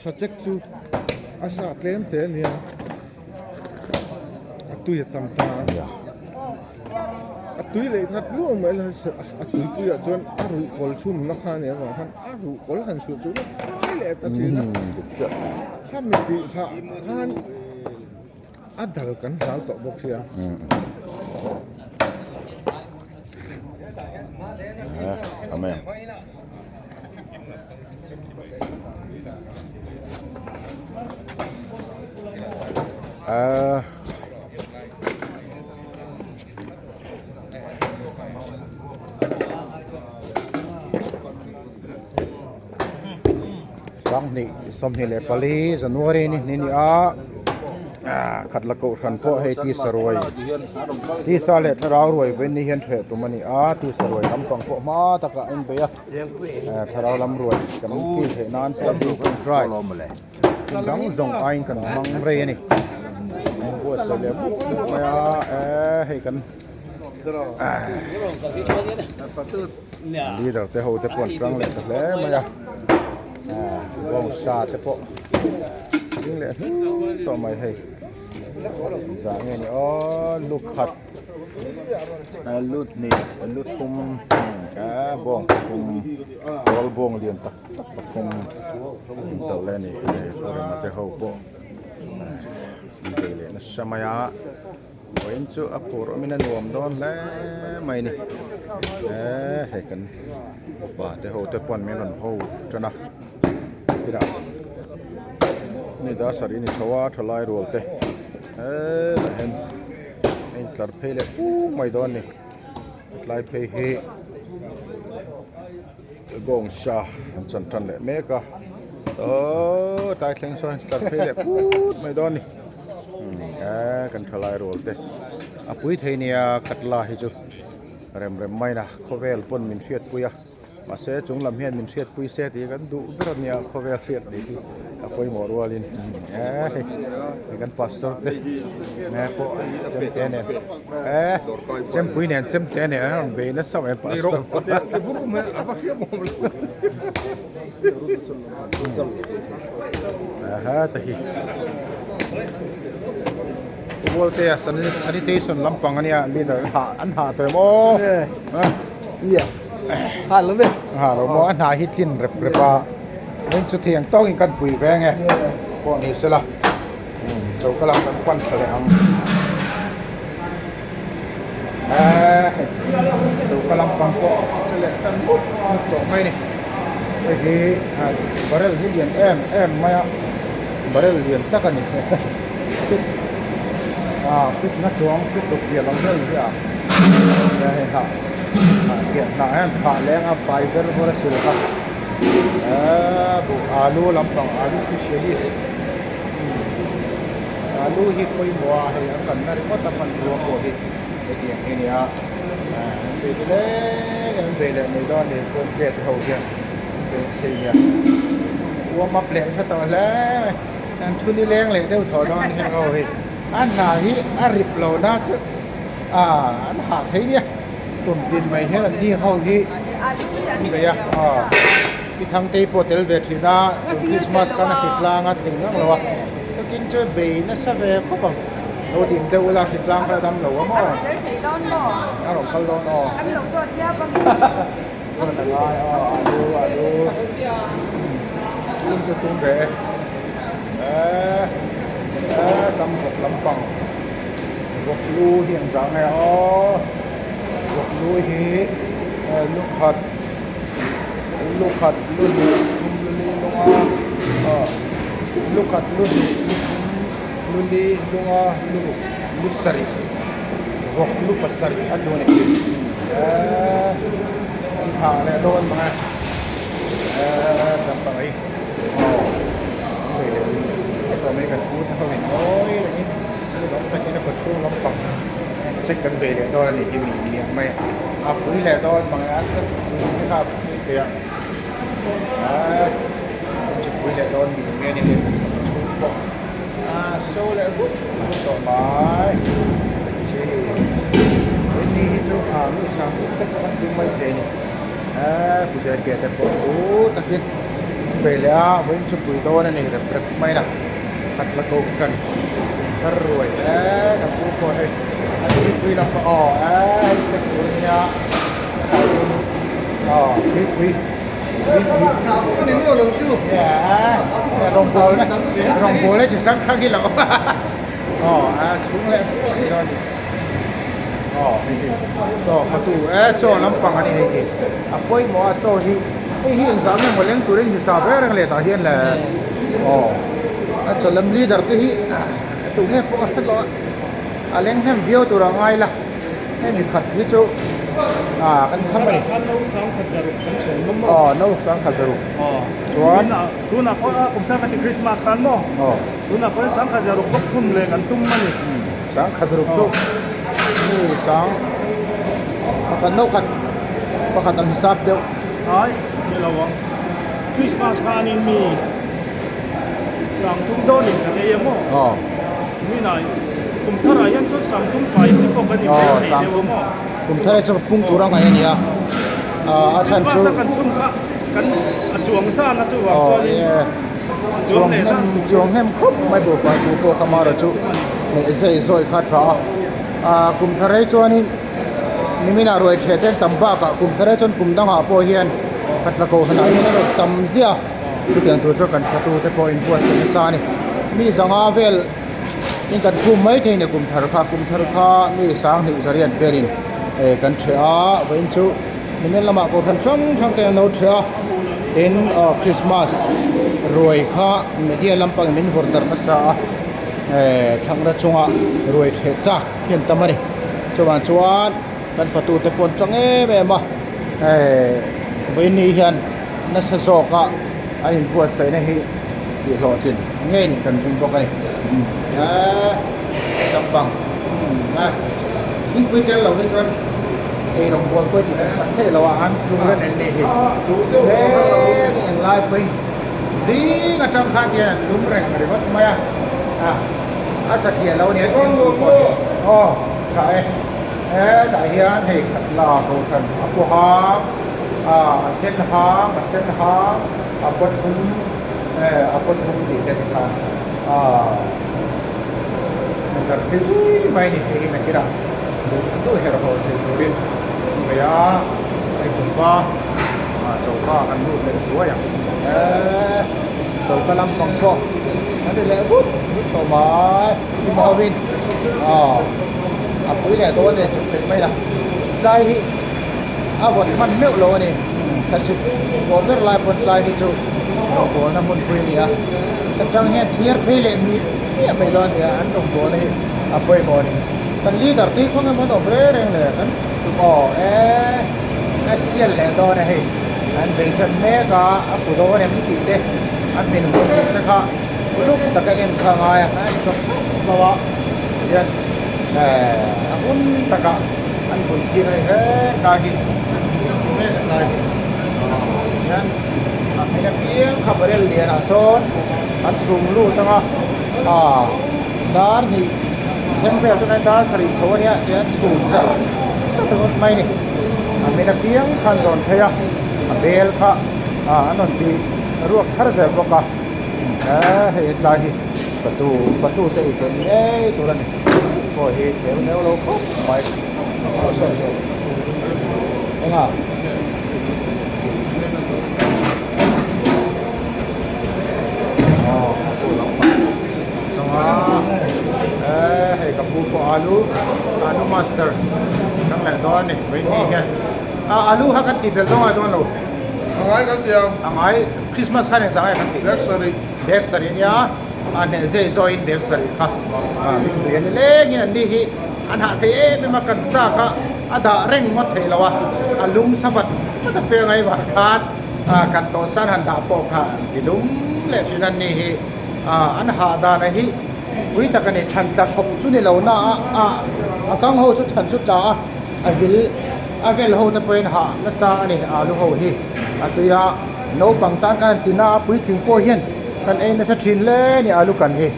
Sachek chu a sa tlem te a nia a tui a tam ta a a tui leh khat luah mai la a tuipui ah chuan a ruh kawl chhum na kha a nih avang khan a ruh kawl han suh chu a leh ta thin a khami tih kha khan a dal kan hlau tawh bawk sia. Amen. Sanghnih 24 January ni ni a khat la kohhran pawh hei tisa ruai tisa leh thlarau ruai vawiin ni hian hreh tum a ni a tisa ruai lampang pawh hma takah a inbei a. Thlarau lam ruai kan kil theih nan pawh hi kan try thil dang zawng aiin kan hmang rei a ni an buatsaih leh buk buk mai a eh hei kan leader te ho te pawh an tang leh ta hle mai a bawng sa te pawh ding leh hlur tawh mai hei zah nge ni aw lukhat. Lu hnih lu thum bawng pathum pawl bawng lian tak tak pathum a intalh leh a ni hei foreigner te ho pawh an bei leh nasa mai a vawiin chu a phur awmin a nuam dawn hle mai a ni eee hei kan upa te ho te pawn min rawn ho tan a inah ni dar sarih a ni chho a thalai rual te hetlai hian a intlar phei leh pum mai dawn a ni hetlai phei hi bawng sa an chan tan leh mek a aww tlai thleng sawn intlar phei leh put mai dawn a ni eee kan thalai rual te a pui thei nia khatla hi chu rem rem mai na khawvel pawn min hriatpui a. Mahse chung lam hian min hriatpui se tih kan duh ber a nia khawvel hriat nih hi a pawimawh rualin eee hei kan pastor te nge pawh chemte nen eee chempui nen chemte nen an rawn bei nasa mai pastor aha te hi Pubualte a sanitation lampang ania leader an hah tawh em aw. Ha lo ve. Ha lo maw a hna hi tlin rep rep a min chu thiang tawngin kan pui ve nge pawh ni sela choka lam kan pan tha leh ang eee choka lam pang pawh chu leh tan mup mup tawh mai a ni hei hi barrel hi lian em em mai a barrel lian tak a ni fit ah fit na chuang fit ruk piah lam vel hi a hei hnah Hnah hnah hian phah leng a fai ber vawr a sil kha eee buh alu lampang alu specialist alu hi pawimawh a hei a kanna ringawt a hmanrua pawh hi hetiang hi a ni a an bei te leng an bei leh mai dawn a ni kawngte te ho hian an bei thei nia warm up leh nasa tawh hle mai an thu ni leng leh deuh tawh dawn heng ho hi a hna hi a rip lo na chu. Ah an hah thei nia kum tin mai hian an ni ho hi an bei a aw pi Thangtei pawh tel ve thin a tun Christmas khan a hritlang a thei ngang lo a takin chu bei nasa ve khawp ang lo dim deuh ula hritlang kha a dam lo a maw a rawn kal dawn aw rawn a ngai aw alu alu tum chu tum ve e eh eh tam bawk lampang. Vawk lu hi an zah nge aw vawk lu hi lu khat lu khat lu hnih thum lu li lunga aw lu khat lu hnih lu thum lu li lunga lu ruk lu sarih vawk lu pasarih a tlu a ni eee an thah leh dawn mang e eee lampang hi aw an bei leh a tawh mai kan pu te ho in ngawi rengin. Chu lam takin a kawchhung lampang check kan bei leh dawn a nih hi mi miah mai a, a pui leh dawn mang e a pui kha a pui thei a eee chu pui leh dawn mi nge ni hei sak chhung pawh a show leh vut vut tawh mai chi ni hi chu a mi sang tak tak an tum mai thei a ni eee puja ke te pawh thu takin. pe leh a vawiin chu pui dawn a ni rep rep mai la khat la koh hran thar ruai eee ka pu pawh hei a tuipui lam pawh aw eee hei check tur a nia aw tuipui tuipui eee rawngbawl na rawngbawl na chi hrang hrang hi lo aw a chhung leh a ni. Aw hei hi chaw fatu e chaw lampang a ni hei hi a pawimawh a chaw hi hei hi engzah nge maw leng turin hisa ber ang leh tah hian le aw a chaw lam leader te hi tu nge pawh a hre tawh a a leng hnem viau tur a ngai la hei mi khat hi chu ah kan kham a ni aw no sangkhat zaruk chuan tunah pawh a kum thar ka ti Christmas khan maw tunah pawh hian sangkhat zaruk bawk chhun leh kan tum a ni. Sang khat ruk chu mi sang pakhat no khat pakhat ang hisap deuh. Ai ni lo ang Christmas khanin mi sang tum dawnin kan ei a maw? Aw. Mi nai kum tharah hian chuan sang tum kai te pawh kan inbei thei deuh a maw? Kum tharah chuan pung tur a ngaih a nia. A chhan chu. Christmas a kan chhun kha kan a chuang zan a chuvang chuanin a chuang leh zan tur. Chuang hnem khawp mai buh pawh kha mara chu. Leh zai zawi kha tha a ah kum thar rei chuanin niminah ruai ṭheh te an tam bakah kum thar rei chuan kum dangah pawh hian khatla kohhranah hian a rawn tam ziah a chutiang tur chuan kan thatu te pawh inbuatsaih nasa a ni mi zanga vel in kan khum mai thei a ni kum thar kha kum thar kha mi sanghnih zariat velin eh kan ṭheh a vawiin chu nimin lamah kohhran hrang hrang te an lo ṭheh a tin aw krismas ruai kha media lampangin min vawrh darh nasa a. Eh thlangra chunga ruai thleh chak hian tam a ni chuvang chuan kan fatu te pawh an tang em em a eh vawiin hian nasa zawk a an inbuatsaih na hi tih hlawhtlin ngei nih kan ring bawk a ni eh lampang eh thingpui tel lo hi chuan ei rawng bawl pawh tih tak theih loh a an chu ren an nih hi heng englai pawhin. Zing atang khan hian an lum reng ringawt mai a, ah a satliah lo nia thingpui pawh hi aw tha e, hetah hian hei khat la kohhran a paw hang ah a sen hang a sen hang a paw thlum eh a paw thlum tih te ni khan ah an zar phei zui mai a ni hei hi nakirah duh duh herh haw thei turin an bei a hei chungpa. Ah choka kan lut leh zuai ang eee choka lampang pawh an ri leh vut vut tawh mai hlim ho in aw a pui leh dawn nen chuk chek mai la tlai hi a vawt hman meuh lo a ni thlasik pawh ber lai pawn tlai hi chu rawngbawlna hmunpui a ni a atang hian thiar phei leh miah miah mai dawn a ni a an rawngbawlna hi a pawimawh a ni kan leader te hi khawnge maw an awm reng reng le kan aw eee. A sial leh dawn a hei an bei tan mek a a pu dawn em tih te a hmin hun tih te kha uluk taka en kha a ngai a a en chawp khawp lo a tihian eh a hun taka an bul thin a ni hetlai hi mek hetlai hi tihian a hmel apiang kha barrel lianah sawn an chhung lut ang a ah dar hnih thleng vel chu dar sarih chho a nia tihian chhum char char ringawt mai a ni a hmel apiang kha an zawn phei a a bel kha ah an rawn ti ruak thar zel bawk a eee hei hetlai hi fatu fatu te ei tel ngei tur a ni pawh hi teu neu lo khawp mai aw sawi sawi eng a. Aw ka pu lampang chunga eee hei ka pu pawh alu alu master chang leh dawn a ni vawiin hian ah alu kha kan tih belh dawn ngai dawn lo a ngai kan ti ang a ngai Christmas khan engzah nge kan tih bag sarih bag sarih ania a hneh zeh zawhin bag sarih kha ah mipui an ni lengin an ni hi an hah thei em em a kan sa kha a dah reng ngawt thei lo a a lum sabat ngawt a peng a vang khan ah kan tawhsan han dah pawh kha an ti lum leh thin an ni hi ah an hah dan a hi pui tak a ni thlan tla khawp chu ni lo na a ah a kang ho chu thlan chu tla a a vil a vel ho te pawhin hah nasa a ni alu ho hi a tui a naupang tan khan ti na a puitling pawh hian kan ei nasa thin hle a ni alu kan hi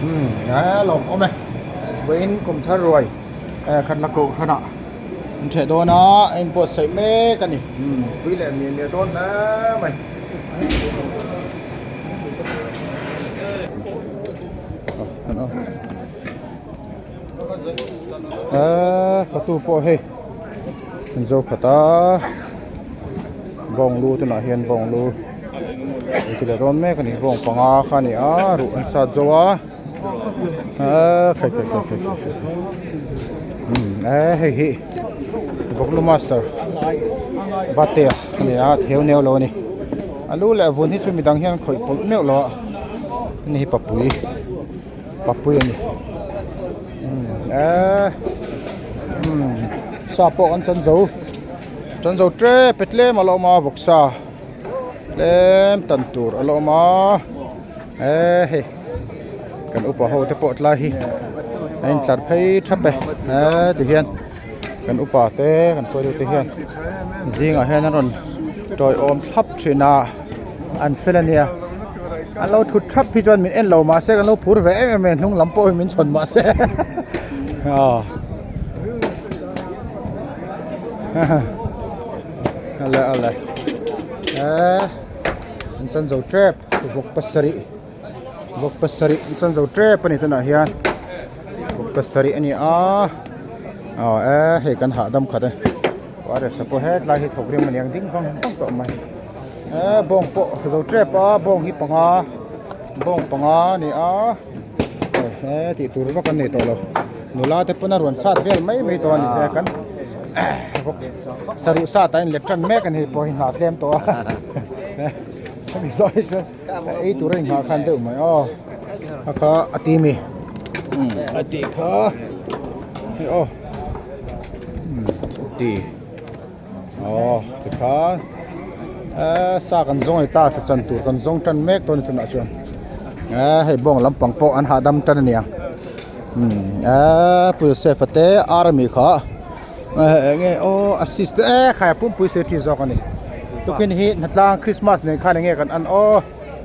umm a lawmawm e vawiin kum thar ruai. Eh khat la koh hranah an theh dawn a a inbuatsaih mek a ni umm pui leh miah miah dawn hle mai. Eee fatu pawh hei an zo khat a bawng lu tunah hian bawng lu ei ti leh dawn mek a ni bawng panga kha a ni a ruh an sat zo a eee khai khai khai khai eee hei hi vawklu master bate a ni a theu neu lo a ni a lu leh a vun hi chu midang hian khawih pawlh meuh lo a ani hi papui. Papui a ni eee umm sa pawh kan chan zo chan zo tep e tlem a la awm a vawksa tlem tan tur a la awm a eee hei kan upa ho te pawh tlai hi a intlar phei thap e eee tihian kan upa te kan hruaitu te hian zingah hian an rawn tawiawm thlap thin a an fel a nia. An lo thut thap hi chuan min en lo mahse kan lo phur ve em em e hnung lam pawh hi min chhawn mahse aw ale ale eh an chan zo tep vawk pasarih vawk pasarih an chan zo tep ani tunah hian vawk pasarih ani a aw eh hei kan hahdam khat e Waresa pawh hetlai hi thawk rim aniang ding vang vang tawh mai. Eh bawng pawh zo tep a bawng hi panga bawng panga a ni a he tih tur vak an nei tawh lo nula te pawn a rawn sat vel mai mai tawh a ni he kan vawk saruh sat a inlet tan mek a ni pawh hi hna tlem tawh a hemi zawh hi chuan ei tur a inghah khan deuh mai aw a kha a ti mi a tih kha hei aw ti. Aw tikhan eee sa kan zawng a ni ta sa chan tur kan zawng tan mek dawn a ni tunah chuan eee hei bawng lampang pawh an hahdam tan a nia umm eee pu Joseph a te army kha eh eng nge aw assist eee khai a pumpui secretary zawk a ni tukin hi hnatlang christmas nen khan eng nge kan an aw.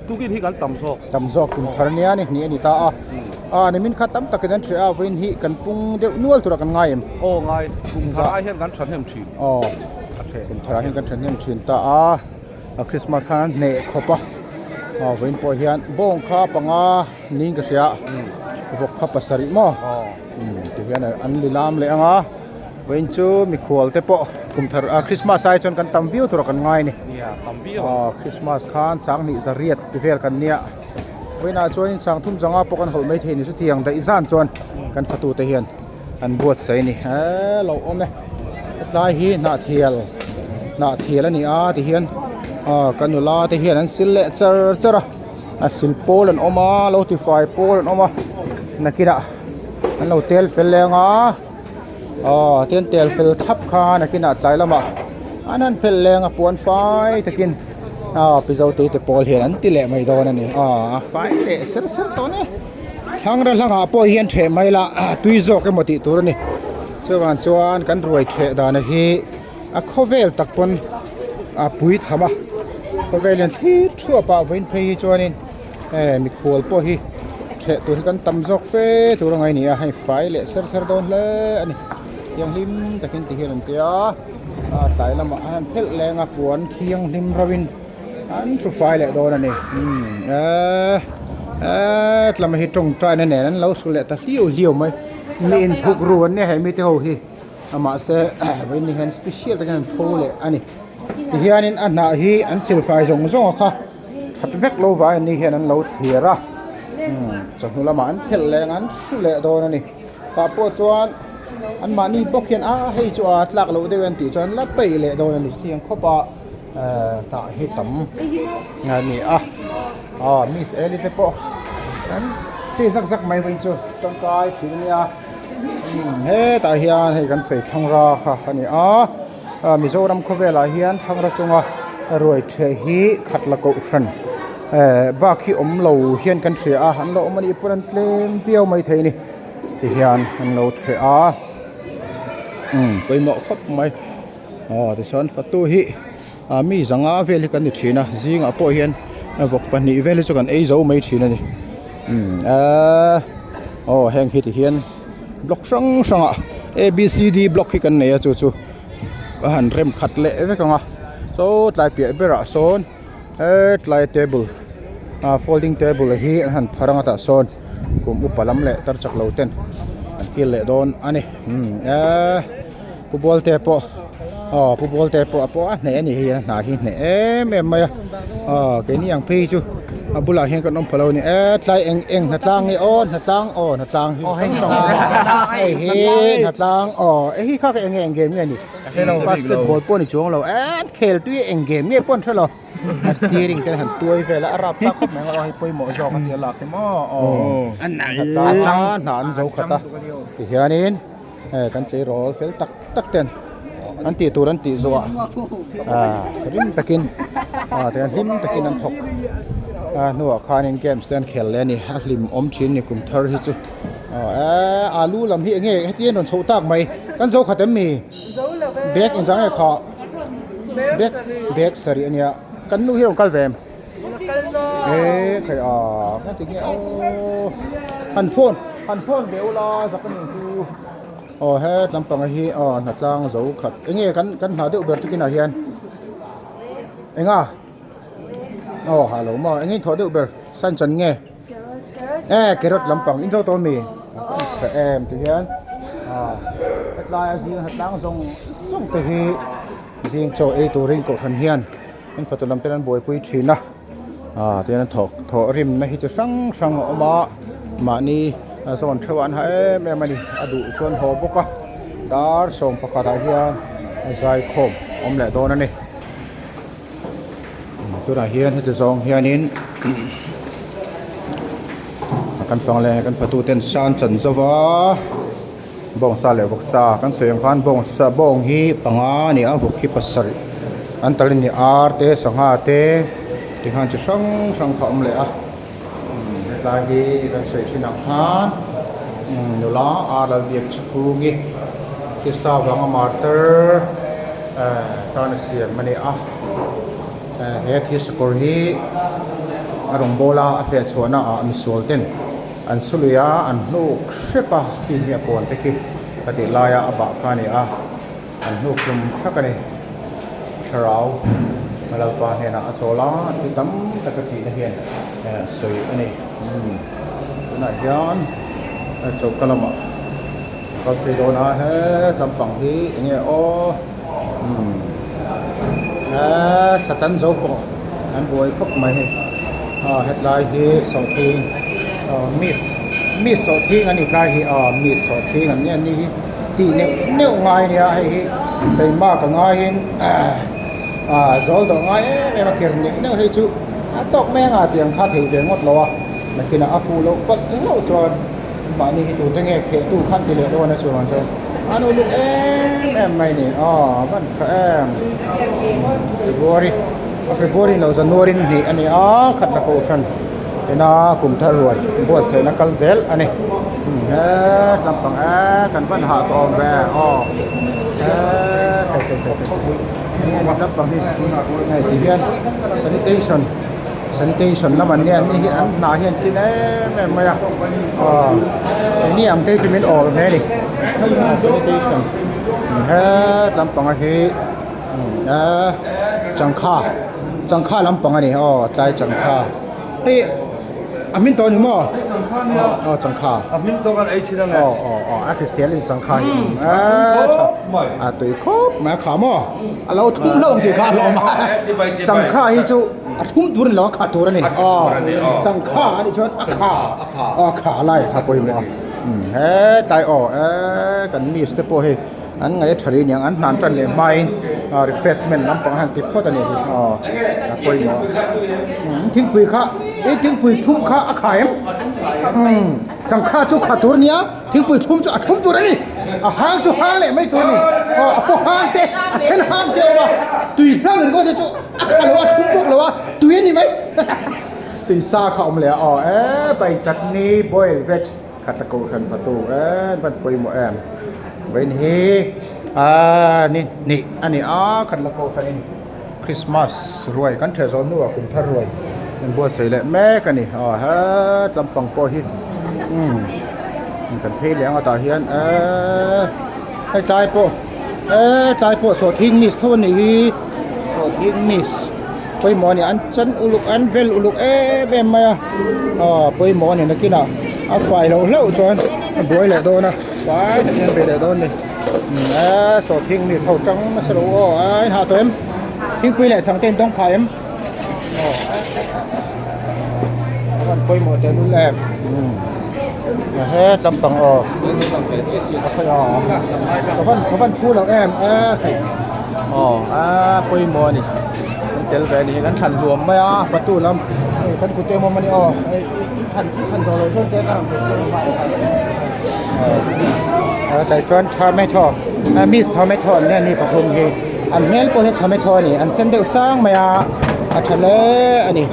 Tukin hi kan tam zawk. Tam zawk kum thar nia ni hnih a ni ta a. A nimin kha tam takin an hreh a vawiin hi kan pung deuh nual tura kan ngai em? Aw ngai. Kum thar ai hian kan thahnem thin. Aw. Kum thar ah hian kan thahnem thin ta a. A Christmas khan an hneh khawp a. Aw vawiin pawh hian bawng kha panga niin ka hria. Vawk kha pasarih maw? Aw. Tihian an lilam leh ang a. Vawiin chu mikhual te pawh kum thar ah Christmas ai chuan kan tam viau tur a kan ngai a ni. Nia tam viau. Aw Christmas khan sanghnih zariat ti vel kan nia. Vawiinah chuanin sangthum zanga pawh kan hawlh mai thei ni chutiang daih zan chuan kan fatu te hian an buatsaih a ni. He lo awm e. Hetlai hi hnahthial hnahthial a ni a tihian aw kan nula te hian an sil leh char char a. A sil pawl an awm a lo tifai pawl an awm a nakinah an lo tel fel leng a. Aw tin tel fel thlap kha nakinah tlai lamah an han phelh leng a puan fai takin aw Mizo tui te pawl hian an ti leh mai dawn a ni aw a fai leh ser ser tawh a ni thlangra hlangah pawh hian theh mai la tui zawk emaw tih tur a ni chuvang chuan kan ruai theh dan hi a khawvel tak pawn a pui tham a khawvel hian thlir thuap ah vawiin phei hi chuanin. Hei mikhual pawh hi theh tur hi kan tam zawk fe tur a ngai ni a hei fai leh ser ser dawn hle a ni thianghlim takin ti hian an ti a a tlai lamah an han phelh leng a puan thianghlim rauh in an thu fai leh dawn a ni umm eee eee tlama hi tawngtaina nen an lo su leh ta hliau hliau mai mi inphuk ru an nia he mite ho hi mahse vawiin ni hian special takin an tho leh a ni tihianin a hnah hi an silfai zawng zawng a kha. That vek lo vai an ni hian an lo thlir a chawhnu lamah an phelh leh ang an hru leh dawn a ni tah pawh chuan an mahni bawk hian a hei chu a tlak loh deuh an tih chuan la peih leh dawn a ni chutiang khawp a tah hi tam a ni a aw miss Eli te pawh an ti zak zak mai vawiin chu tangkai thin a nia hetah hian hei kan sawi thlangra kha a ni a. Mizoram khawvelah hian thlangra chunga ruai ṭheh hi khat la koh hran eh bak hi awm lo hian kan hria a an lo awm a nih pawn an tlem viau mai thei a ni tihian an lo ṭheh a umm pawimawh khawp mai aw tichuan fatu hi ah mi zanga vel hi kan ni ṭhin a zingah pawh hian vawk pahnih vel hi chu kan ei zo mai ṭhin a ni umm eee aw heng hi tihian. Block hrang hrangah a b c d block hi kan nei a chu chu a han rem khat leh vek ang a saw tlai piah berah sawn hetlai table ah folding table hi an han phar ang a tah sawn. Kum upa lam leh tar chak lo ten an kil leh dawn a ni. Umm eee Pu Bualte pawh aw Pu Bualte pawh a pawh a hneh a nih hi a hna hi hneh em em mai a aw keini ang phei chu a bulah hian kan awm pha lo a ni eee tlai eng eng hnatlang nge aw hnatlang aw hnatlang hi hrang hrang a awm a hei hi hnatlang aw hei hi kha eng nge eng game nge a nih basketball pawh a ni chuang lo eee khel tui eng game nge pawh an hre lo. A steering te han tuai vel a a rap tak khawp mai ang aw hei pawimawh zawk a tia lak hi maw aw a hna an zo khat a tihianin hei kan tleirawl fel tak tak ten an tih tur an tih zawh ah ah rim takin ah tihian hlim takin an thawk a hnuah khanin games te an khel leh a ni a hlim awm thin a ni kum thar hi chu aw eee alu lam hi enge heti an rawn chhoh tak mai kan zo khat em mi? Bag engzah nge kha bag bag sarih ania kan nu hi a rawn kal ve em e khai a ka ti nge aw han phone han phone ve ula zak ani ang chu aw he tlampanga hi aw hnatlang zo khat enge kan kan hna deuh ber tukinah hian enga aw ha lo maw enge thawh deuh ber san chan nge. E carrot lampang in zo tawh ami tha em ti hian ah hetlai a zing hnatlang zawng zawng te hi zing chaw ei turin kohhran hian an fatu lam ten an buaipui thin a ah tihian an thawk thawh rim na hi chi hrang hrang a awm a mahni a zawn theuh an ha em em a ni a duh chuan haw bawk a dar 11 ah hian a zaikhawm awm leh dawn a ni. Tunah hian heti zawng hianin kan fang leh kan fatu ten san chan zova bawngsa leh vawksa kan sawi ang khan bawngsa bawng hi panga a ni a vawk hi pasarih an tal a ni ar te sangha te tikhan chi hrang hrang kha a awm leh a hetlai hi kan sawi thin ang khan nula ar lal biak chhungi Krista vanga martyr tan a siam a ni a he thil sakawr hi a rawn bawl a a feh chhuahna ah misual ten an su lui a an hnuk hrep a tin hi a pawn te khi ka tih laia a bah kha a ni a an hnuk hlum thak a ni thlarau Lalpa hnenah a chawl a thil tam tak a tihna hian sawi a ni tunah hian choka lamah kal phei dawn a he tlampang hi eng nge aw umm sachan zo pawh an buai khawp mai hei aw hetlai hi sawhthing aw miss miss sawhthing an itlai hi aw miss sawhthing an nia ni hi tih neuh neuh ngai ania hei hi keimah ka ngaiin ah zawl dawh ngai em em a ker neuh neuh hei chu a tawk mai anga tiang kha thei ve ngawt lo a nakinah a fuh loh palh hlauh chuan mahni hi tute nge kheh tu khan ti leh dawn a chuvang chuan an uluk em em mai ni aw a van tha em February a February lo January ni hnih a ni a khat la kohhran ena kum thar ruai buatsaihna kal zel a ni he tlampang e kan van hah tawh awm ve aw he thei thei thei thei enge ni tlampang hi hei ti hian sanitation sanitation lam an nia an ni hi an hna hi an tlin em em mai a aw keini ang te hi chu min awl hle a ni sanitation he tlampang hi eee changkha changkha lampang a ni aw tlai changkha hei a hmin tawh a ni maw aw changkha a hmin tawh kan ei thin a nge aw aw aw a hrisel a ni changkha hi eee tha a tui khawp mai a kha maw a lo thum hlauh ang tih kha a hlawm a changkha hi chu a thlum tur a ni lo a kha tur a ni aw changkha a nih chuan a kha aw kha lai kha pawimawh a he tlai aw eee kan miss te pawh hei an ngaih a tha rih aniang an hnan tan leh hmain ah refreshment lampang a han ti phawt a ni hi aw a pawimawh thingpui kha i thingpui thlum kha a kha em umm changkha chu kha tur a nia thingpui thlum chu a thlum tur a ni a hang chu hang leh mai tur a ni aw a paw hang te a sen hang te a awm a tui hlang ringawt hi chu a kha lo a thlum bawk lo a tui a ni mai tui sa kha a awm leh a aw e bai chutney boil veg. Khatla kohhran fatu em van pawimawh em vawiin hi aaa ni hnih a ni a khatla kohhran in Christmas ruai kan ṭheh zawh hnuah kum thar ruai an buatsaih leh mek a ni aw het lampang pawh hi umm kan phei leh ang a tah hian eee hei tlai pawh eee tlai pawh sawhthing miss tho a nih hi sawhthing miss. Pawimawh a ni an chan uluk an vel uluk em em mai a aw pawimawh a ni nakinah. A fai loh hlauh chuan a buai leh dawn a fai takin an bei leh dawn a ni eee sawhthing miss ho tang nasa lo aw a in hah tawh em thingpui leh chhang te in dawng phah em aw a van pawimawh teh lul em he tlampang aw ka van ka van thu loh em e hei aw a pawimawh a ni kan tel ve a ni kan thlan hluam mai a fatu lam hei kan kut em awm a ni aw hei i thlan i thlan zawh loh chuan te ka rawn aw tlai chuan tomato miss tomato an nia ni pathum hi an hmel pawh hi tomato a ni an sen deuh sang mai a a tha hle a ni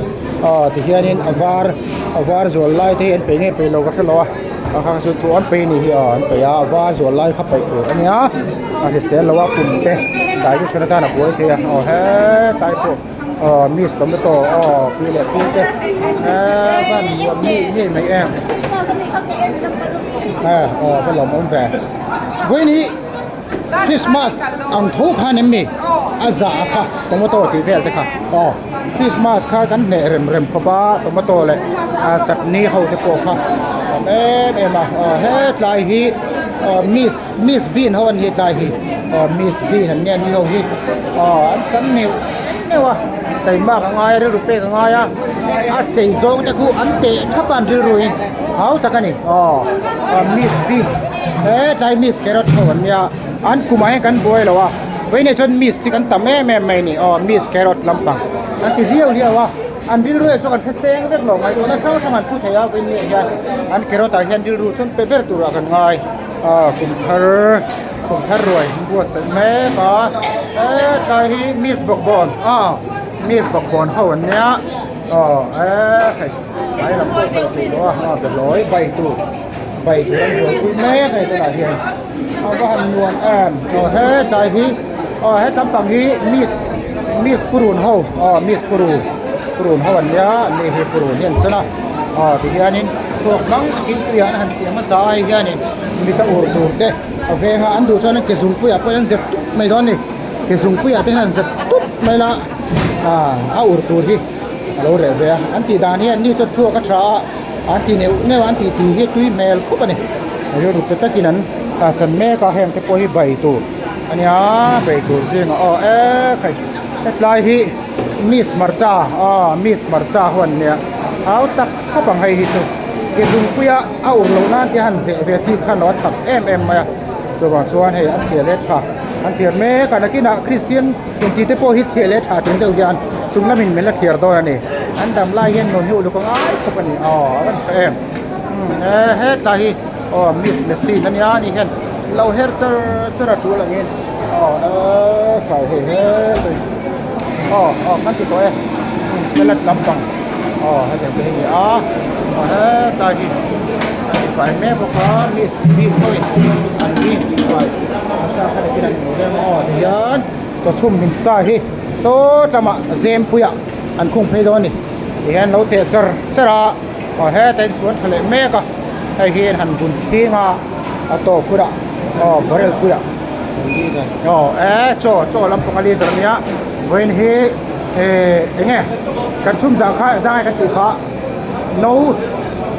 aw tihianin a var a var zual lai te hi an peih nge peih lo ka hrelo a a kha chu thu an peih a nih hi aw an peih a a var zual lai kha peih tur a nia a hrisel lo a kum te digestion atan a buai thei a aw hetlai pawh aw miss tomato aw pi leh pu te eee van nuam mi ngei mai em aw va lawmawm ve vawiin hi. Christmas ang tho khan em ni a zah kha tomato tih vel te kha aw Christmas kha kan hneh rem rem khawp a tomato leh a chutney ho te pawh kha a awm em em a aw hetlai hi aw miss miss bean ho an ni hetlai hi aw miss bean an nia ni ho hi aw an chan neuh neuh a taimak a ngai a rilru pek a ngai a a sei zawng te khu an teh thap a an rilru in hau tak a ni aw miss bean. He tlai miss carrot ho an nia an kumah hian kan buai lo a vawiinah chuan miss hi kan tam em em mai a ni aw miss carrot lampang an ti hliau hliau a an rilru erawh chu kan hre seng vek lo ngaihtuahna hrang hrang an phu thei a vawiinah hian an carrot ah hian rilru chuan pe ber turah kan ngai a kum thar kum thar ruai an buatsaih mek a hetlai hi miss bawkbawn a miss bawkbawn ho an nia aw hei tlai lam pawh sawi theih loh a behlawi bai tur. Bai tur an buaipui mek a ni tunah hian a va han nuam em aw hetlai hi aw he tlampang hi miss miss purun ho aw miss purun purun ho an nia an ni hi purun hi an chan a aw tihianin thluak hmang takin tuiah an han siam hmasa a hei hianin mita ur tur te a veng a an duh chuan an ke zungpuiah pawh hian an zep tup mai dawn a ni ke zungpuiah te hian an zep tup mai la ah a ur tur hi a lo reh ve a an tih dan hian ni chuan thluak a tha a. An ti neuh neuh a, an tih tih hi tui hmel khup a ni. Rilru pe takin an chan mek a, heng te pawh hi bai tur a nia, bai tur zingah aw e khai hetlai hi miss hmarcha aw miss hmarcha ho an nia au tak khawp ang hei hi chu ke zungpuia a ur loh nan te han zeh ve chi khan lo a thap em em mai a, chuvang chuan hei a chhia leh tha an thlir mek a, nakinah Kristian Inti te pawh hi chhiah leh tha ting deuh hian chung lamin min la thlir dawn a ni. An dam lai hian nun hi uluk a ngai khawp a ni. Aw a rawn tha em. Umm e hetlai hi aw miss Messi a nia ani hian lo her char char a tul angin aw e khai hei he aw aw kan ti tawh e salad lampang aw hetiang te hi a ni a aw hetlai hi an ti fai mek bawk a miss miss pawhin an mi ti fai nasa kha takin an hmu reng a aw tihian chawchhum min sa hi saw tlama zempuiah an khung phei dawn a ni tihian lo teh char char a aw heta in suan tha leh mek a hei hi an han bun thleng a a tawp hunah aw barrel puiah aw e chaw chaw lampang a leader ania vawiin hi eh eng nge kan chhum zah kha zai kan tih kha no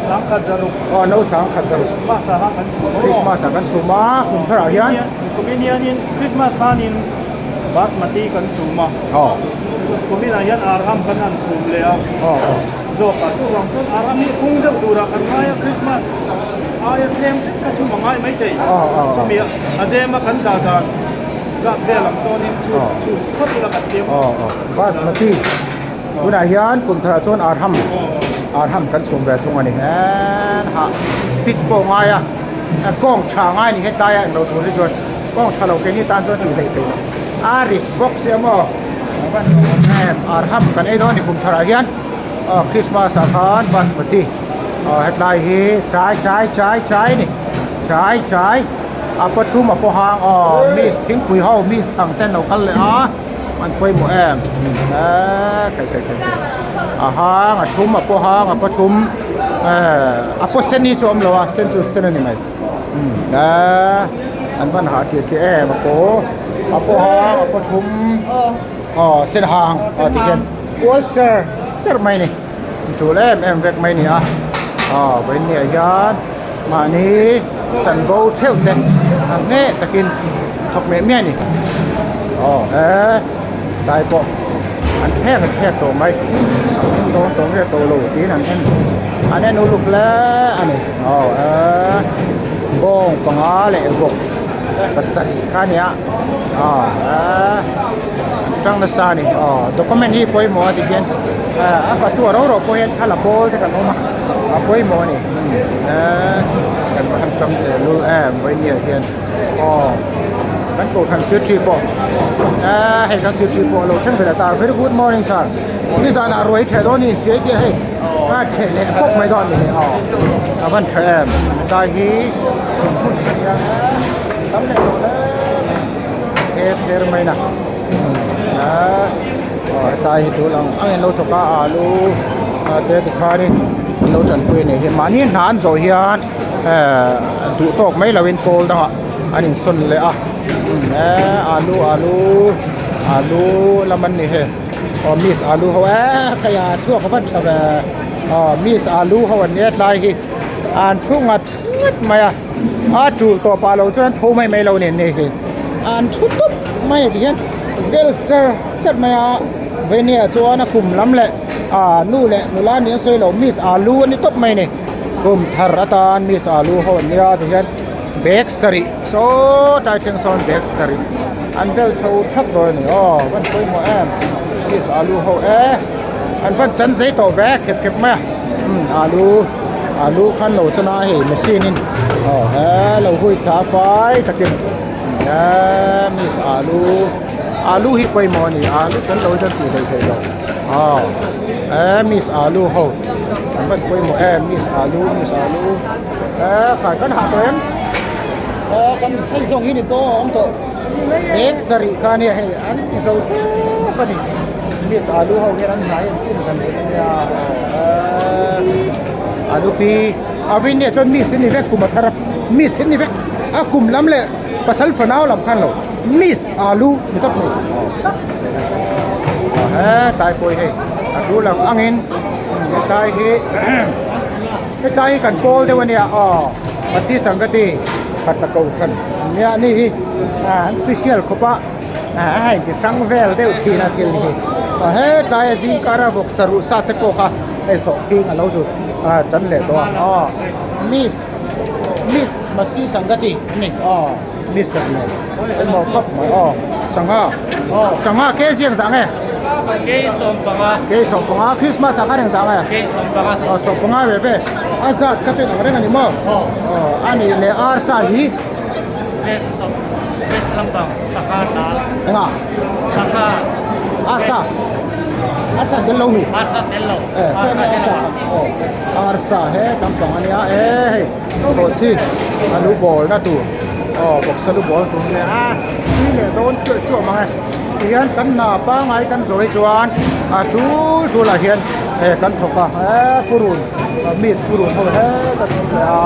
Sangkhat zaruk. Aw no sangkhat zaruk. Christmas ah khan kan chhum a. Christmas ah kan chhum a kum tharah hian. Kumin hianin Christmas khanin basmati kan chhum a. Aw. Kumin ah hian arham kan han chhum leh a. Aw aw. Zawk ah chuvang chuan arham hi kung deuh turah kan ngai a Christmas aia tlem hret kha chhum a ngai maithei. Aw aw. Chumi a zem a kan dah dan zat vel ang sawnin chhum chhum khawp ila kan tlem. Aw aw. Basmati. Tunah hian kum tharah chuan arham arham kan chhum ve thung a ni en hah fit pawh ngai a kawng tha ngai a ni hetlai a englo tur hi chuan kawng tha lo keini tan chuan tih hleih theih loh a rit bawk sia maw a van nuam awm em arham kan ei dawn a ni kum tharah hian aw christmas ah khan basmati aw hetlai hi chai chai chai chai a ni chai chai a pathum a pawh hang aw miss thingpui ho miss chhang te an lo kal leh a. An pawimawh em eee khai khai khai a hang a thum a paw hang a paw thum eee a paw sen hi chu a awm lo a sen chu sen a ni mai eee an van hah ṭiah ṭiah em a paw a paw hang a paw thum aw sen hang aw ti hian kual cher cher mai a ni tul em em vek mai a ni a. Aw vawiinniah hian mahni chanvo theuh te an hneh takin thawk meh miah a ni. Aw he tlai pawh an thlek an thlek tawh mai an en dawn tawh nge tawh lo tiin an en an en uluk hle a ni. Aw he bawng panga leh vawk pasarih kha a ni a aw he an tang nasa a ni. Aw document hi pawimawh a ti hian a fatu a ro ro pawh hian thla la pawl te kan awm a a pawimawh a ni. He kan va han tang teh lul em vawinia hian. Aw kan kohhran secretary pawh eh hei kan secretary pawh a lo thleng ve leh ta very good morning sir nizanah ruai theh dawn ni hriai tia hei a theh leh khawp mai dawn a ni hei aw a van tha em tlai hi thing hmun a nia tam leh tawh hle her her mai na ah aw hetlai hi tul ang ang in lo thawk a alu te tikhanin an lo tanpui a nih hi mahni hna an zawh hian. eh duh tawk mai lo in pawl dangah an in sawn leh a eh alu alu alu lam an ni hei aw miss alu ho eh kei a thluak a van tha ve aw miss alu ho an nia tlai hi an thu ngat ngat mai a a tul tawh pah lo chuan an tho mai mai lo nen nei hi an thu tawp mai a ti hian vel char char mai a venia chuan a kum lam leh ah nu leh nula ni an sawi lo miss alu a ni tawp mai a ni. Kum thar atan miss alu ho an nia tihian bag sarih saw tlai thleng sawn bag sarih an vel chho thap dawn a ni aw van pawimawh em miss alu ho e an van chan zei tawh ve khep khep mai a umm alu alu khan lo chan a hei machine in aw he lo hui thla fai takin he miss alu alu hi pawimawh a ni alu tel lo hi chuan tih hleih theih loh aw he miss alu ho. An van pawimawh em miss alu miss alu eh khai kan hah tawh em eh kan hei zawng hi ni pawh a awm tawh bag sarih kha ania hei an ti zo tep a ni miss alu ho hian an hnai an tin kan ring ania eh alu pi a vin nia chuan miss hi ni vek kum a thar a miss hi ni vek a kum lam leh pasal fanau lam khan lo miss alu ni tawp mai he tlai pawh hi hei a tul ang angin hetlai hi hetlai hi kan pawl deuh ania aw pasi sangati khatla kohhran ania ani hi an special khawp a a inti hrang vel deuh thin a thil hi aw hetlai a zingkar a vawksa ruh sa te pawh kha hei sawhthing alo zu chan leh tawh a aw miss miss masi sangati ani aw mister nen engmaw khawp mai aw sangha sangha kg engzah nge Kei sawmpanga Christmas ah khan engzah nge aw sawmpanga ve ve a zat kha chu inang reng a ni maw aw a nih leh arsa hi enga arsa arsa tel lo mi eh arsa aw arsa he lampang a nia e hei chhawhchhi alu bawl na tur aw bawksa lu bawl tur nia a tui leh dawn suah suah mang e tihian kan hna pangai kan zawh hi chuan a tul tul ah hian eh kan thawk a eh purun miss purun ho heta kan awm leh a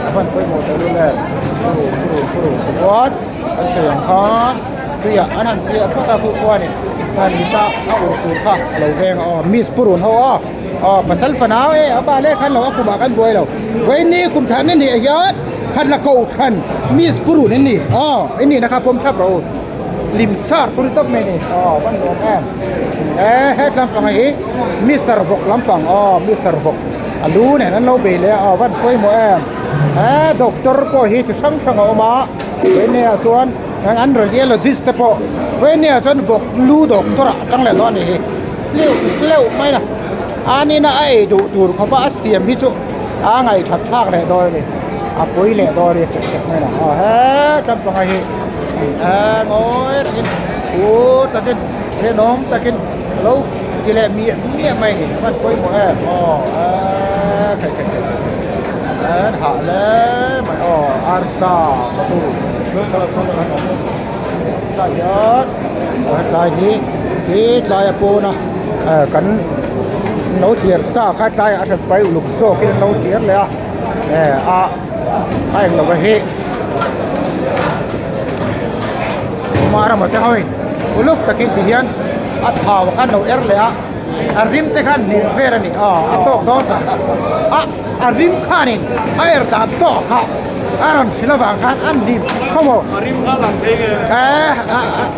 a hman pawimawh teh lul em purun purun purun tichuan kan sawi ang khan tuiah an han chiah phawt a khu khuanin khan mita a ur tur kha a lo veng a aw miss purun ho aw aw pasal fanau e a pa leh khan lo a kumah kan buai lo vawiin kum thar na nih ah hian khat la koh hran miss purun an ni aw i nihna kha pawm thlap rawh u. Lim sar pur tawp mai a ni aw van nuam em eh he tlampang hi mister vawk lampang aw mister vawk a lu nen an lo bei leh a aw van pawimawh em eh doctor pawh hi chi hrang hrang a awm a vawiin ah chuan an radiologist te pawh vawiin ah chuan vawk lu doctor ah a tang leh dawn a nih hi tleuh tleuh mai a an ina a ei duh tur khawpa a siam hi chu a ngaihthat thlak leh dawn a ni a pui leh dawn a ni tek tek mai a aw he tlampang hi. Ngawi rengin thu takin rinawm takin lo ti leh miah miah mai a ni a van pawimawh em aw eee khaih khaih khaih an hah hle mai aw arsa ka tu tlai hian tlai hi hi tlai a pawn a kan lo thliar sa kha tlai ah a hran pai uluk zawk in an lo thliar leh a eh a. A eng lova hi Kumar emaw te ho in uluk takin ti hian a thau khan lo er leh a. A rim te khan hmuh vel a ni aw a tawk dawn ta a a rim khanin a er dan tawk kha a rawn hrilh avang khan an hlim khawmaw A rim kha lang thei nge? Eh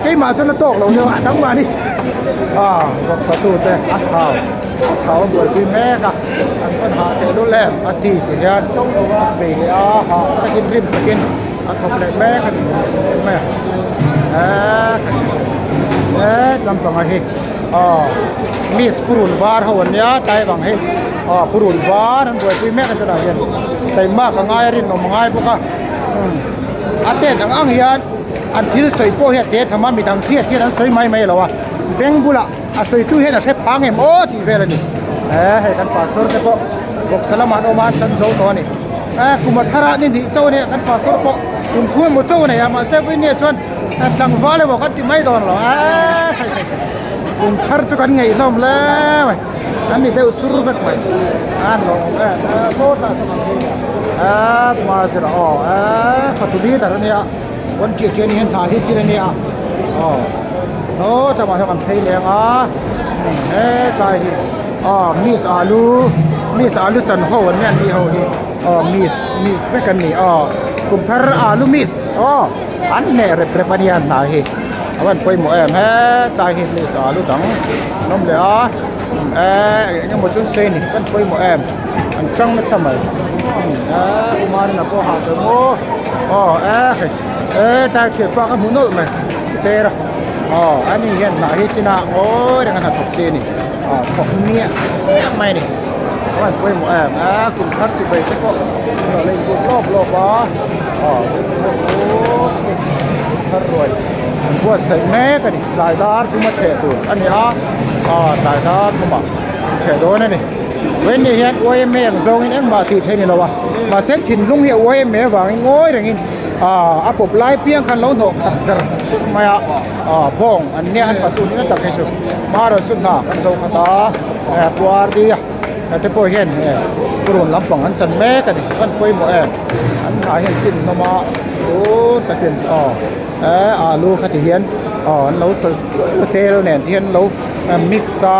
keimah chuan a tawk lo deuh a dang mahni aw vawkfatu te a thau a thau a buaipui mek a an pawn hah teh lul em a ti ti hian a bei leh a hah takin rim takin a thawk leh mek a ni mai a eh eh lampanga hi. Aw miss purun var ho an nia tlai vang hi aw purun var an buaipui mek a tunah hian taimak a ngai a rinawm a ngai bawk a umm a tet ang ang hian an thil sawi pawh hi a te tham a midang hriat hian an sawi mai mai lo a beng bulah a sawi tu hian a hre phang em aw tih vel a ni he hei kan pastor te pawh bawksa lamah an awm a an chan zo tawh a ni eh kum a thar ah ni hnih chauh a nia kan pastor pawh kum thu emaw chauh a nei a mahse vawinia chuan. Tlangval emaw kan ti mai dawn lo eee hei hei kum thar chu kan ngeih hlawm hle mai an ni deuh sur vek mai an lo awm em em sawtah sawn an phei a eee kuma zir aw eee fatu leader ania pawn chiah chiah ni hian hna hi thil ania aw sawtah mah hian kan phei leng a hetlai hi aw miss alu miss alu chan ho an nia an ni ho hi aw miss miss vek an ni aw kum thar alu miss aw. An hneh rep rep a nia hna hi a van pawimawh em hetlai hi hei sa lu dang an awm leh a eee eng emaw chu an sawi a ni a van pawimawh em an tang nasa mai eee umarina pawh a hah tawh maw aw eee hei eee tlai thian pawh ka hmu nawlh mai ter a aw ani hian hnah hi tina ngawi reng a hnathawk chi a ni aw thawk miah miah mai a ni a van pawimawh em eee kum thar chi bai te pawh a lo inbuk lawp lawp a. Thar ruai an buatsaih mek a ni tlai dar thuma chheh tur a ni a aw tlai dar thuma chheh dawn a ni vawiin hian yma ang zawngin engmah tih theih a ni lo a mahse thinlung hi yma avangin ngawi rengin aaa a pawp lai piang khan lo hnawh khat zar zar mai a aw bawng an nia an patu ni na tak hi chu hmarawh chu hna kan zo khat a eh puar di a. Hete pawh hian eh purun lampang an chan mek a ni an pawimawh em an hnah hian tin hlawm a tun takin aw eh alu kha ti hian aw an lo chawlh tel nen te hian an lo mix a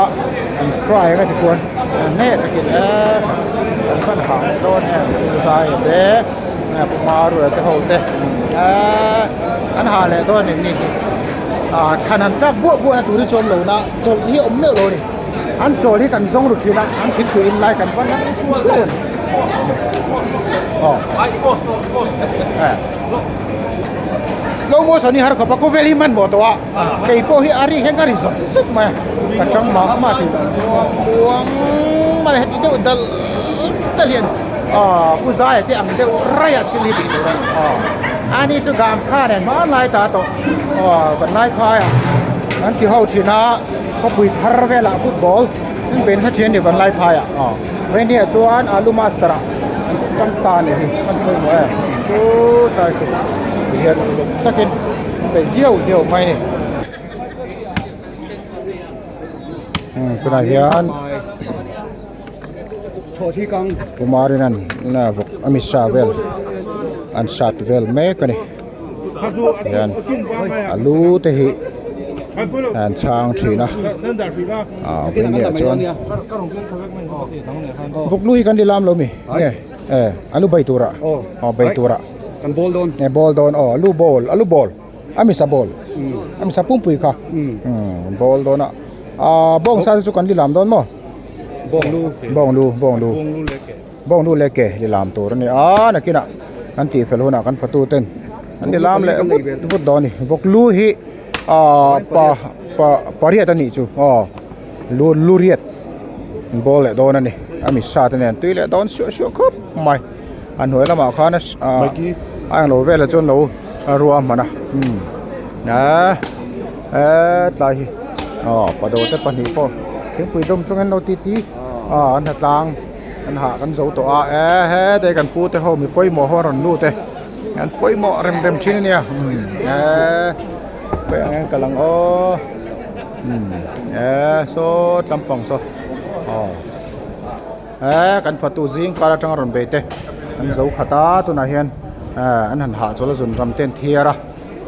an fry anga tichuan hneh takin eh an hman hah leh dawn em zai te puma rual te ho te eh an hah leh dawn em ni ah thlan han tlak buah buah na tur hi chu awm lo na chawlh hi a awm meuh lo a ni. An chawl hi kan zawng ru thin a, an thingpui in lai kan va nang lo a ni. Aw. Slow motion hi har khawp a, khawvel hi hmanhmawh tawh a, kei pawh hi a ri hian ka ri zawt zawt mai a, ka tang mah mah thin. Muang mai heti deuh dal dal hian aw Pu Zaia te ang deuh raih a thil hi tih tur a ni. Aw ani chu gamchha nen hmanlai ta tawh aw kan lai phai a an ti ho thin a. Khawpui thar velah football an bei nasa thin a ni Vanlai phaiah aw Venia chuan alu master ah an tang ta a nih hi an pawimawh em chu tlai chu ti hian uluk takin an bei diau diau mai a ni umm tunah hian Kumarin an vawk a misa vel an sat vel mek a ni. Hian alu te hi an chhang thin a ah vawiin ah chuan vawk lu hi kan lilam lo mi nge eh alu bai tur ah aw bai tur ah kan bawl dawn eh bawl dawn aw alu bawl alu bawl a misa bawl a misa pumpui kha umm bawl dawn a ah bawngsa te chu kan lilam dawn maw bawng lu bawng lu bawng lu. Bawng nu leh ke ni lam tur a ni a nakinah kan tih fel hunah kan fatu ten an ni lam leh vut vut dawn a ni vawk lu hi ahh pa pa pariat a nih chu aw lu lu riat an bawl leh dawn a ni a mi sa te nen tui leh dawn suah suah khawp mai a hnuai lamah khan a a englo velah chuan lo rua a hman a umm eee eee tlai hi aw pado te pahnih pawh thingpui dawm chungin an lo ti ti a an ha tlang. An hah kan zo tawh a e hete kan pu te ho mi pawimawh ho an rawn lut e an pawimawh rem rem thin a nia e khawiah nge an kal ang aw e saw tlampang saw aw e kan fatu zing kar atanga rawn bei te an zo khat a tunah hian an han hah chawl a zun ram te an thiar a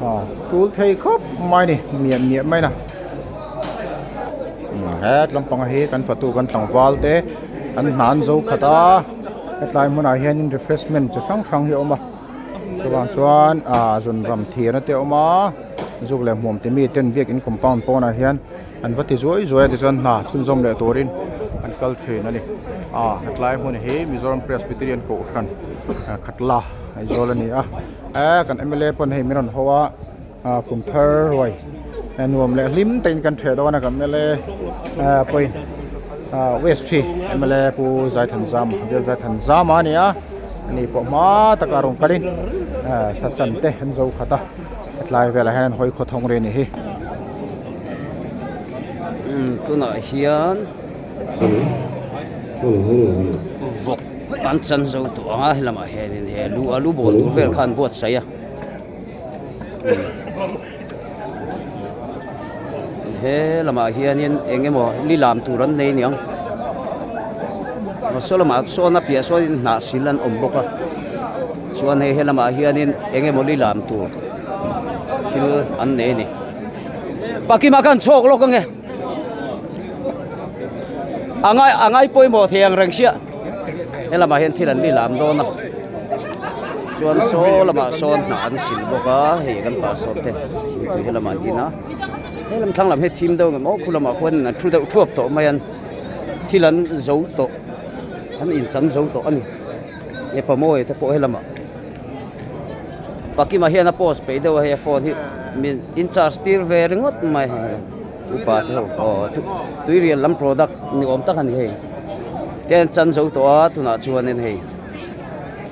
aw tul thei khawp mai a ni miah miah mai a. Het lampang hi kan fatu kan tlangval te an hna an zo khat a hetlai hmunah hianin refreshment chi hrang hrang hi a awm a chuvang chuan ah zunram thirna te a awm a zuk leh hmuam ti mi ten biakin compound pawnah hian an va ti zuai zuai a tichuan hna chhunzawm leh turin an kal thin a ni ah hetlai hmun hi Mizoram Presbyterian Kohhran Khatla Aizawl a ni a eh kan m l a pawn hei min rawn ho a ah kum thar ruai nuam leh hlim te in kan ṭheh dawn a kan m l a pawhin ah west hi m l a pu Zaithanzama bial Zaithanzama a ni a ani pawh hma taka rawn kalin ah sachan te an zo khat a hetlai velah hian an hawi khawthawng ri a nih hi. Tunah hian vawk an chan zo tawh ang a helamah hianin he lu a lu bawl tur vel kha an buatsaih a he lamah hianin eng emaw li lam tur an nei aniang saw lamah sawn a piah sawnin hnah sil an awm bawk a chuan hei helamah hianin eng emaw li lam tur thil an nei a ni. Pakima khan chhawk lawk ange a ngai a ngai pawimawh thei ang reng sia he lamah hian thil an li lam dawn a chuan saw lamah sawn hnah an sil bawk a hei kan pastor te thingpui he lamah an din a he lam thlang lam hi thim deuh ngem aw khu lamah khuan an thu deuh thuap tawh mai an thil an zo tawh an inchan zo tawh a ni he pamawi te pawh he lamah. Pakima hian a post peih deuh a hei a phone hi min in charge tir ve ringawt mai hei upa te ho aw tuirial lam product ni awm tak a ni hei te an chan zo tawh a tunah chuanin hei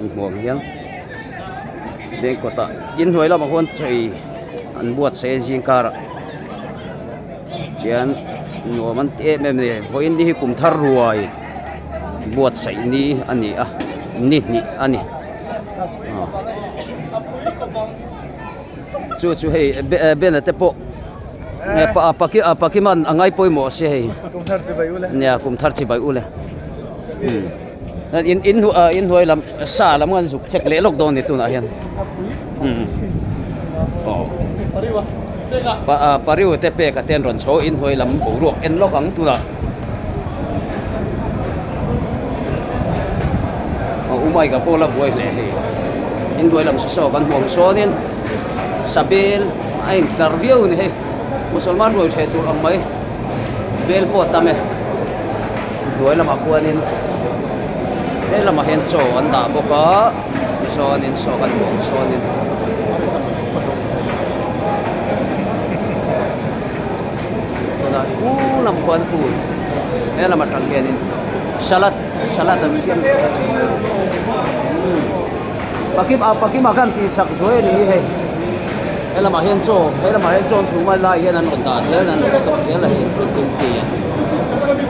an hmuh ang hian bank kawtah inhnuai lamah khuan chei an buatsaih a zing karah tian nuam an ti em em a ni vawiin ni hi kum thar ruai buatsaih ni a ni a ni hnih a ni. Chu chu hei bena te pawh pakiman a ngai pawimawh a sia hei nia kum thar chibai ule in in in hnuai lam sa lam an zuk check leh lawk dawn a ni tunah hian aw pariu te pek a te an rawn chho in hnuai lam boruak en lawk ang tunah. Aw umai ka pawh la buai hle hei inhnuai lam saw kan hmuh ang sawnin sabel a intlar viau a ni hei musalman ruai hreh tur ang mai bel pawh a tam e hnuai lamah khuanin he lamah hian chaw an dah bawk a tichuanin saw kan hmuh ang sawnin. Tunah u lam khuan u he lam atang hianin salad salad an siam pakim ah pakim ah khan tih sak zuai a ni hi hei he lamah hian chaw he lamah hian chaw an chhum a lai hian an rawn dah zel an rawn stock zel a hei tum ti a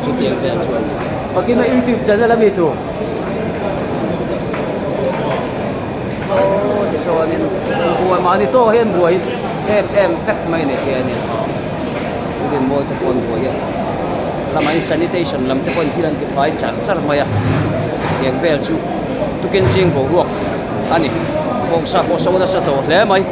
chutiang vel chu a ni pakim a youtube channel ami tu saw tichuanin buai mahni tawk hian buai em em vek mai a ni hianin aw rinmawi te pawh an buai a lamah hian sanitation lam te pawhin thil an ti fai char char mai a tiang vel chu tukin zing boruak a ni bawngsa pawh so nasa tawh hle mai.